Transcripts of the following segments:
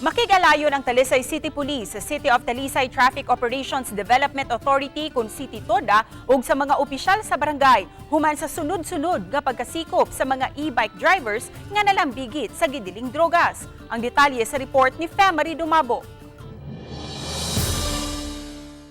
Makigalayon ang Talisay City Police sa City of Talisay Traffic Operations Development Authority kon City TODA ug sa mga opisyal sa barangay human sa sunod-sunod nga pagkasikop sa mga e-bike drivers nga nalambigit sa gidiling drogas. Ang detalye sa report ni Femary Dumabo.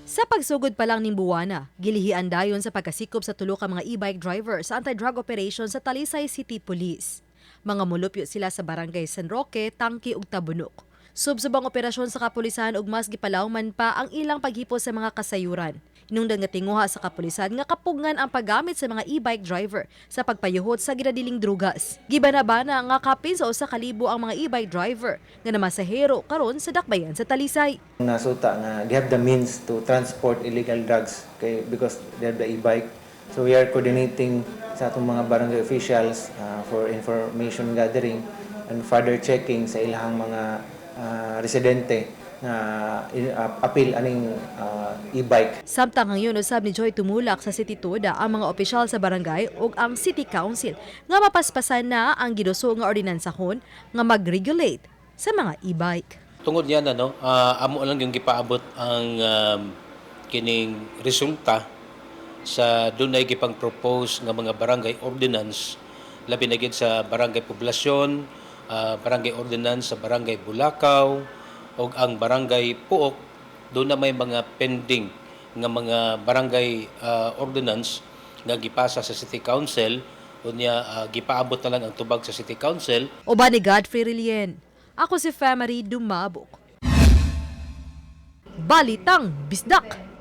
Sa pagsugod pa lang ning buwana, gilihian dayon sa pagkasikop sa tulo ka mga e-bike driver sa anti-drug operation sa Talisay City Police. Mga mulupyo sila sa barangay San Roque, Tangki ug Tabunok. Subsubang operasyon sa kapulisan ug mas gipalawman pa ang ilang paghipos sa mga kasayuran. Hinungdan nga tinguha sa kapulisan nga kapugngan ang paggamit sa mga e-bike driver sa pagpayuhot sa ginadiling drugas. Gibanabana nga kapin sa 1,000 ang mga e-bike driver nga namasahero karon sa dakbayan sa Talisay. Nasuta nga they have the means to transport illegal drugs kay because they have the e-bike. So we are coordinating sa atong mga barangay officials for information gathering and further checking sa ilahang mga residente na apil aning e-bike. Samtang hangyon usab ni Joy tumulak sa City Toda ang mga opisyal sa barangay ug ang City Council nga mapaspasan na ang giduso nga ordinansahon nga mag-regulate sa mga e-bike. Tungod niyan ano, amo lang yung gipaabot ang kining resulta sa dunay gipang propose nga mga barangay ordinance, labi na gid sa Barangay Poblasyon, barangay ordinance sa Barangay Bulacau ug ang Barangay Puok. Doon na may mga pending nga mga barangay ordinance nga gipasa sa City Council. Unya gipaabot na lang ang tubag sa City Council. Uban ni Godfrey Relien. Ako si Femary Dumabok. Balitang Bisdak!